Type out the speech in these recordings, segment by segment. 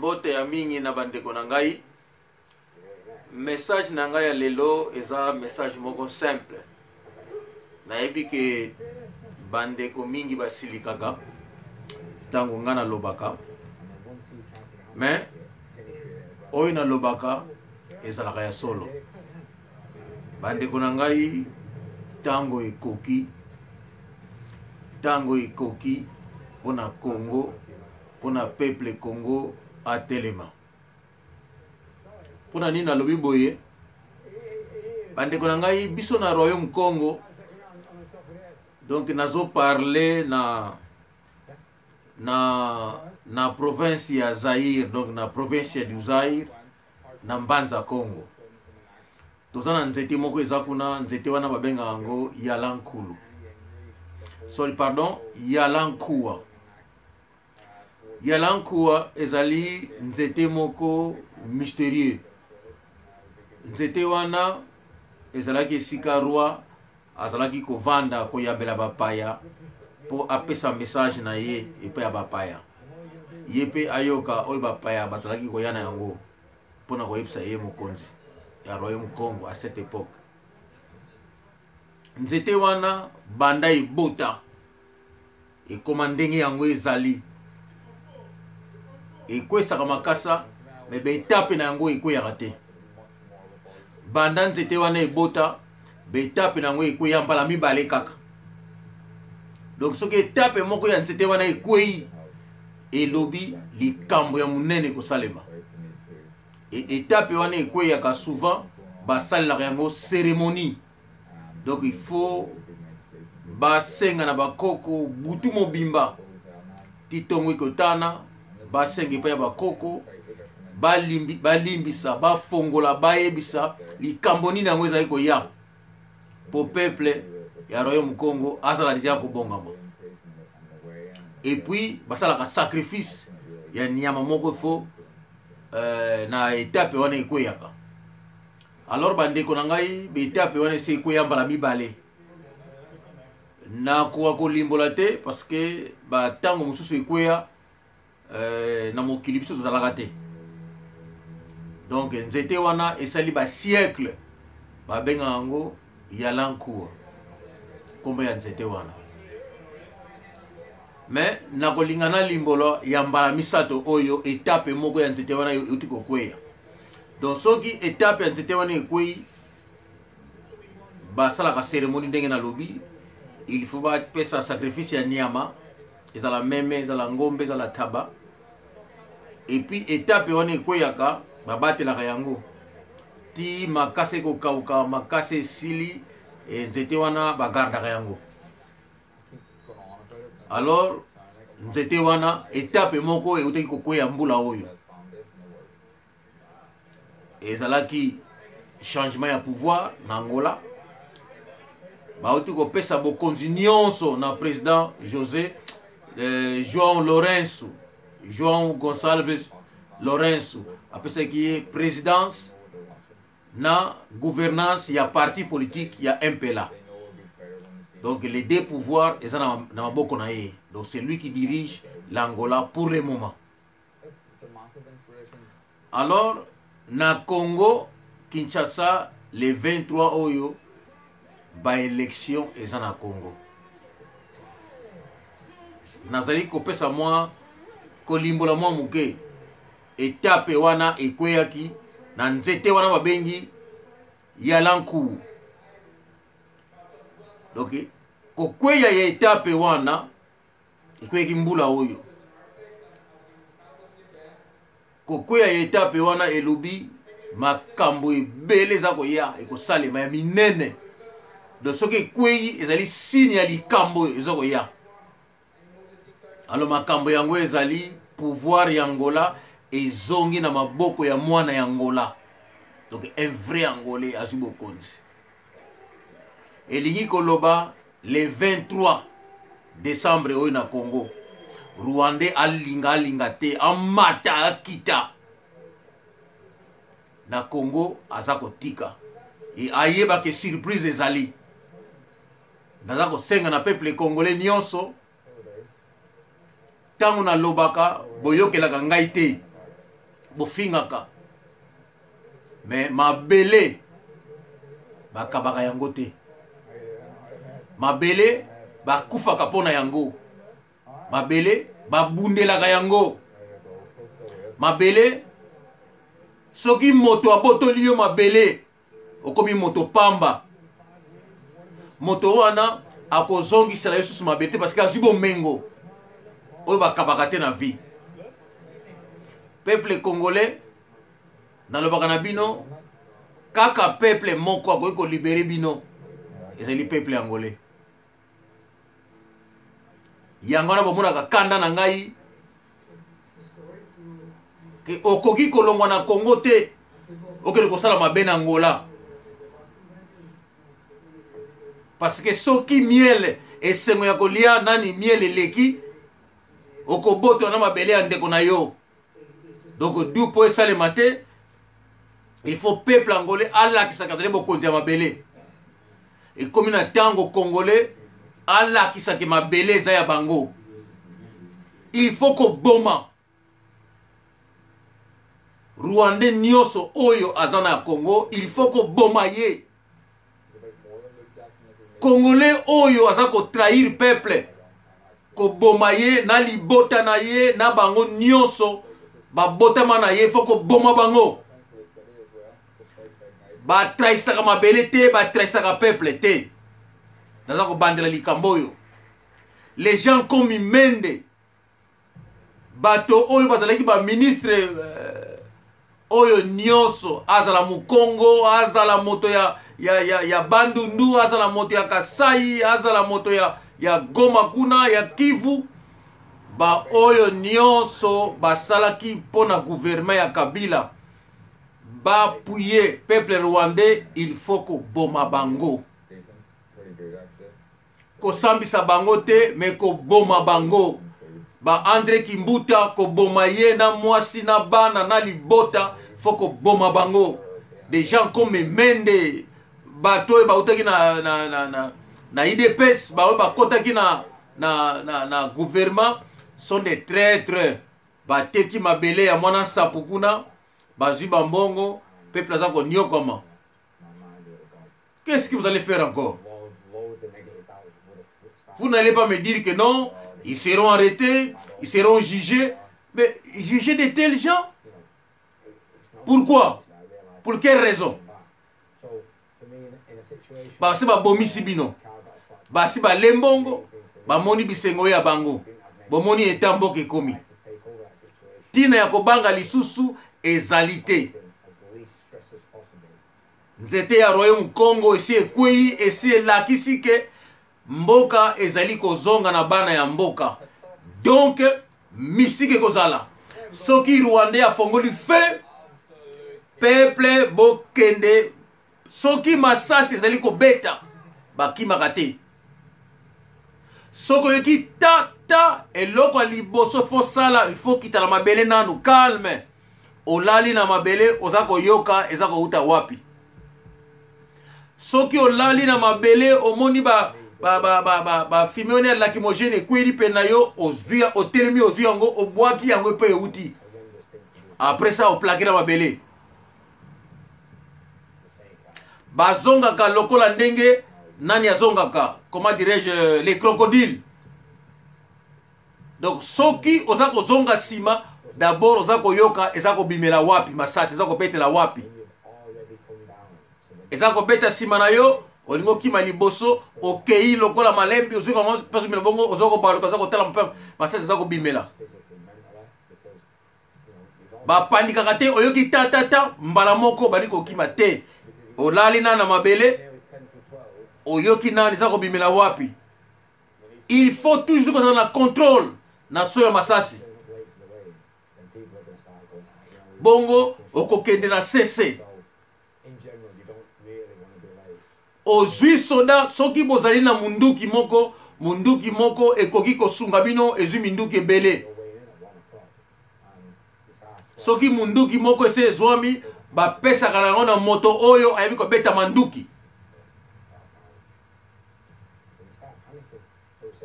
Mbote ya mingi na bandeko na ngai. Message na ngai ya lelo eza message moko simple. Nayebi ke bandeko mingi basilikaka ntango ngai nalobaka, mais oyo nalobaka ezalaka ya solo. Bandeko na ngai, ntango ekoki, ntango ekoki mpo na Congo, mpo na peuple Congo atelema. Mpo na nini nalobi boye? Bandeko na ngai, biso na Royaume Congo, donc nazo parler na province ya Zaïre, donc na province ya du Zaïre, na Mbanza Congo. Toza na nzete moko eza kuna, nzete wana babengaka yango Yalankulu. Sorry, pardon, Yalankua. Yalankua ezali nzete moko mystérieux. Nzete wana ezalaki esika roi azalaki kovanda koyambela bapaya mpo apesa message na ye epai ya bapaya, ye mpe ayoka oyo bapaya bazalaki koya na yango mpo na koyebisa ye mokonzi ya royaume Congo à cette époque. Nzete wana banda ebota ekoma ndenge yango ezali, ekwesaka makasa me baetape na yango ekweyaka te. Banda nzete wana ebota, baetape na yango ekweya mbala mibale kaka. Donc soki etape moko ya nzete wana ekwei, elobi likambo ya monene ekosalema. E etape wana ekweyaka souvent, basalelaka yango cérémonie. Donc il faut basenga na bakoko butu mobimba ti ntongo ekotana, basenga epai ya bakoko balimbisa, bafongola, bayebisa likambo nini yango ezali koya po peuple ya royaume Congo azala deja kobongama. Et puis basalaka sacrifice ya nyama moko fo na etape wana ekweyaka. Alors bandeko na ngai, baetape wana esi ekweya mbala mibale. Nakoka kolimbola te parce que batango mosusu ekweya na mokili biso tozalaka te. Donc nzete wana esali ba siècle, babengaka yango Yalankua, kombo ya nzete wana. Mais nakolinga nalimbola ya mbala misato oyo etape moko ya nzete wana euti kokweya. Donc soki etape ya nzete wana ekwei, basalaka cérémonie ndenge nalobi, il faut bapesa sacrifice ya nyama, ezala meme, ezala ngombe, ezala taba. Et puis etape wana ekweyaka, babatelaka yango ti makasa ekokauka, makasa esili, e nzete wana bagardaka yango. Alors nzete wana etape moko eutaki kokweya mbula oyo ezalaki changement ya pouvoir na Angola. Bauti kopesa bokonzi nyonso na président José João Lourenço, João Gonçalves Lourenço, apesaki ye présidence na gouvernance ya parti politique ya MPLA. Donc les deux pouvoirs eza na maboko na ye. Donc c'est lui qui dirige l'Angola pour le moment. Alors na Congo Kinshasa le 23 oyo ba élection eza na Congo. Nazali kopesa mwa kolimbola mwa moke etape wana ekweyaki na nzete wana babengi Yalanku. Donc kokweya ya etape wana ekweyaki mbula oyo. Kokweya ya etape wana elobi makambo ebele eza koya ekosalema ya minene. Donc soki ekweyi ezali signe ya likambo oyo eza koya. Alors makambo yango ezali pouvoir ya Angola ezongi na maboko ya mwana ya Angola. Donc un vrai Angolais azwi bokonzi. Elingi koloba le 23 décembre oyo na Congo, Rwandais alinga alinga te, amata akita na Congo aza kotika. E ayeba ke surprise ezali. Naza kosenga na peuple congolais nyonso, ntango nalobaka boyokelaka ngai te. Bofingaka. Mais mabele bakabaka yango te. Mabele bakufaka mpo na yango. Mabele babundelaka yango. Mabele soki moto abotoli yo mabele okomi moto pamba. Moto wana akozongisela yo susu mabe te parce que azwi bomengo oyo bakabaka te na vie. Peuple congolais, nalobaka na bino kaka peuple moko akoki kolibere bino ezali peuple angolais. Yango wana bomonaka kanda na ngai ke okoki kolongwa na Congo te okende kosala mabe na Angola, parce que soki miel esengo ya kolia nani miel eleki, okobotola na mabele ya ndeko na yo. Donc du po esalema te, il faut peuple angolais alakisaka azali bokonzi ya mabele. Ekomi na ntango congolais alakisaka mabele eza ya bango. Il faut koboma Rwandais nyonso oyo aza na Congo, il faut koboma ye. Congolais oyo aza kotrahir peuple, koboma ye na libota na ye na bango nyonso babotama na ye, faut koboma bango. Batrahisaka mabele te, batrahisaka peuple te. Naza kobandela likambo oyo. Les gens comme Mende, bato oyo bazalaki ba ministre oyo nyonso, azala Mukongo, azala moto ya Bandundu, azala moto ya Kasai, azala moto ya Goma kuna, ya Kivu, ba oyo nyonso basalaki mpo na gouvernement ya Kabila, bapuye peuple rwandais, il faut koboma bango. Kosambisa bango te, me koboma bango. Ba André Kimbuta, koboma ye na mwasi na bana na libota, faut koboma bango. Des gens comme Mende, bato oyo bautaki na IDPS, baoyo bakotaki na gouvernement, sont des traîtres. Bateki mabele ya mwana nsapu kuna, bazwi bambongo, peuple aza koniokama. Qu'est-ce que vous allez faire encore? Vous n'allez pas me dire que non, ils seront arrêtés, ils seront jugés. Mais jugés de tels gens? Pourquoi? Pour quelle raison? Basi babomisi bino, basi balembongo, bamoni bisengo ya bango, bomoni eta mboka ekomi. Tina ya kobanga lisusu ezali te. Nzete ya Royaume Congo esi ekwei, esi elakisi ke mboka ezali kozonga na bana ya mboka. Donc mystique ekozala. Soki Rwandais afongoli feu, peuple bokende. Soki masasi ezali kobeta, bakimaka te. Soki oyoki ta ta, eloko ya liboso fo sala, il faut kita na mabele nanu, calme. Olali na mabele, oza koyoka eza kouta wapi. Soki olali na mabele, omoni ba ba ba ba ba ba fumée ya lacrymogène ekweli pe na yo, ozwi, otelemi, ozwi yango, obwaki yango pe euti. Après ça, oplake na mabele. Bazongaka lokola ndenge nani azongaka, comment dirais-je, les crocodiles. Donc soki oza kozonga nsima, d'abord oza koyoka eza kobimela wapi, masasi eza kobetela wapi, eza kobeta nsima na yo, olingi okima liboso, okei lokola malembi, ozwi kango mpe ozomela bongo, oza kobaluka, oza kotala mpe masasi eza kobimela. Bapandikaka te, oyoki ta ta ta mbala moko bali kokima te. Olali na na mabele, oyoki nani eza kobimela wapi. Il faut toujours kozala na contrôle na so ya masasi. Bongo okokende na CC. Ozwi soda, soki bozali na munduki moko, munduki moko ekoki kosunga bino, ezwi minduki ebele. Soki munduki moko ese ezwami, bapesaka na yango na moto oyo ayebi kobeta manduki.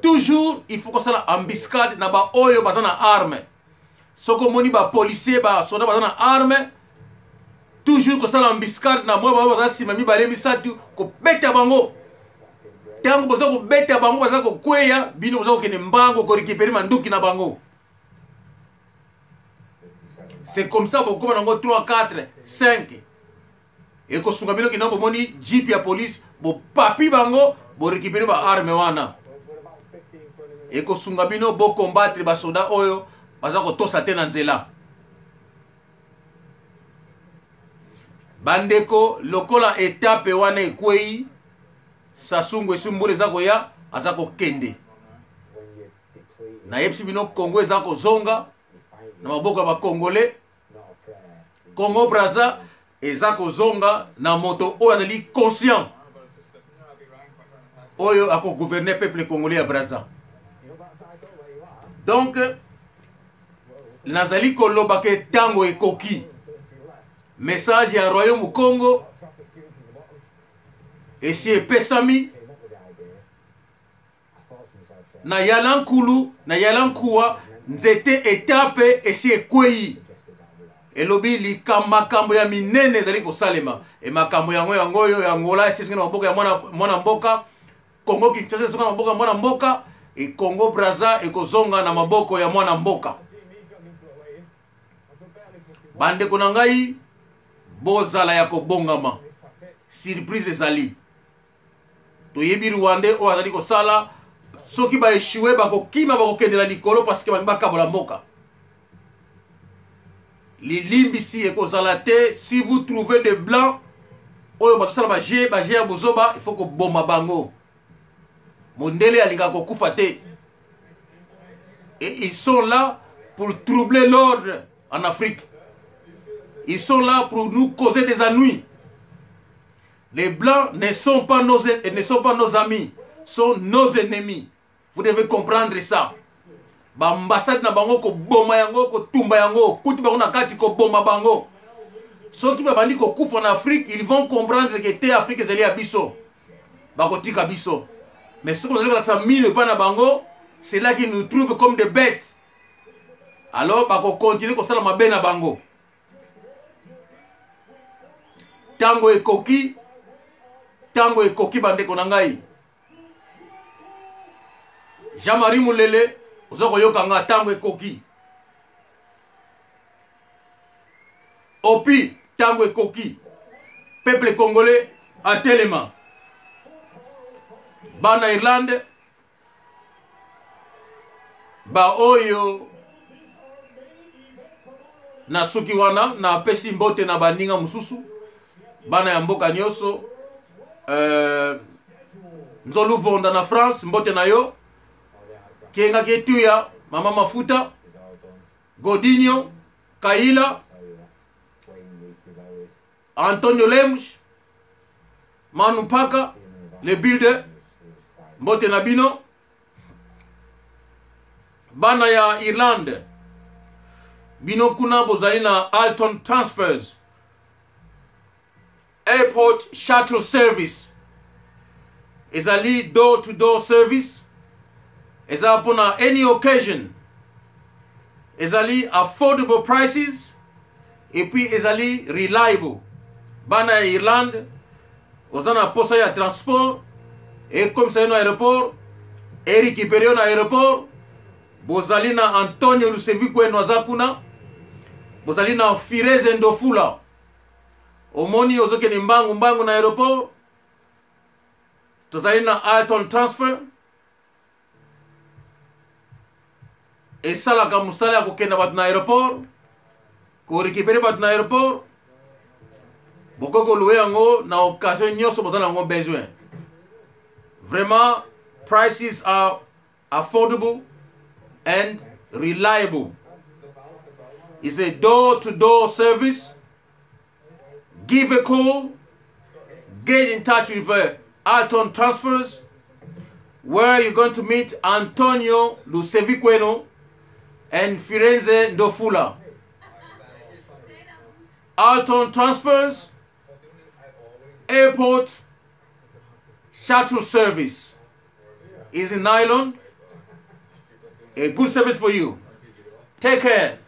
Toujours il faut kosala embuscade na ba oyo baza na arme. Soki omoni bapolicier, basoda baza na arme, toujours kosala embuscade na mwa bango baza nsima mibale misato, kobeta bango. Ntango boza kobeta bango, baza kokweya, bino boza kokende mbango korécupérer manduki na bango. C'est comme ça bokoma nango 3, 4, 5. Ekosunga bino kina bomoni jeep ya police, bopapi bango, borécupérer baarme wana. Ekosunga bino bocombattre basoda oyo baza kotosa te na nzela. Bandeko, lokola etape wana ekwei, Sassou Nguesso, mbula eza koya, aza kokende. Nayebisi bino, Congo eza kozonga na maboko ya Bacongolais. Congo Braza eza kozonga na moto oyo azali conscient, oyo akogouverne peuple congolais ya Braza. Donc nazali koloba ke ntango ekoki. Message ya Royaume Congo esi epesami na yala nkulu na yala nkuwa. Nzete etape esi ekwei, elobi makambo ya minene ezali kosalema. E makambo yango yango oyo ya Angola esi ezongi na maboko ya mwana, mwana mboka. Congo Kinshasa ezonga na maboko ya mwana mboka. E Congo Braza ekozonga na maboko ya mwana mboka. Bandeko na ngai, bozala ya kobongama, surprise ezali. Toyebi Rwandais oyo azali kosala. Soki baéchouer, bakokima, bakokendela likolo, parce que balingi bakabola mboka. Lilimbisi ekozala te. Si vous trouvez de blanc oyo bazosala bajeu, bajeu ya bozoba, il faut koboma bango. Mondele alingaka kokufa te. Et ils sont là pour troubler l'ordre en Afrique, ils sont là pour nous causer des ennuis. Les blancs ne sont pas nos amis, sont nos ennemis. Vous devez comprendre ça. Baambassade na bango, koboma yango, kotumba yango, kuti bango na kati, koboma bango. Soki babandi kokufa na Afrique, ils vont comprendre que te, Afrique ezali ya biso, bakotika biso. Mais soki ozali kolakisa mino epai na bango, c'est là qu'ils nous trouvent comme des bêtes. Alors bakocontinuer kosala mabe na bango. Ntango ekoki, ntango ekoki, bandeko na ngai. Jean-Marie Mulele, oza koyoka nga, ntango ekoki. Opi, ntango ekoki, peuple congolais atelema. Bana Irlande, baoyo na suki wana, napesi mbote na baninga mosusu, bana ya mboka nyonso. Nzolu Vonda na France, mbote na yo. Kengaki Etuya, mama Mafuta, Godinho Kaila, Antonio Lemus, Manu Mpaka le builder, mbote na bino. Bana ya Irlande, bino kuna bozali na Alton Transfers Airport Shuttle Service. Ezali door to door service, eza mpona any occasion. Ezali affordable prices et puis ezali reliable. Bana ya Irlande, oza na posa ya transport, ekomisa yo na aéroport, erécupérer yo na aéroport, bozali na Antonio Lusevi Kweno, aza kuna. Bozali na Fireze Ndofula. Omoni ozokende mbangu mbangu na aéroport, tozali na Alton Transfer. Esalaka mosala ya kokenda bato na aéroport, korécupérer bato na aéroport. Bokoki kolouer yango na occasion nyonso boza na yango besoin. Vraiment, prices are affordable and reliable. It's a door-to-door service. Give a call, get in touch with Alton Transfers, where you're going to meet Antonio Luseviqueno and Firenze Ndofula. Alton Transfers, Airport Shuttle Service is in Ireland. A good service for you. Take care.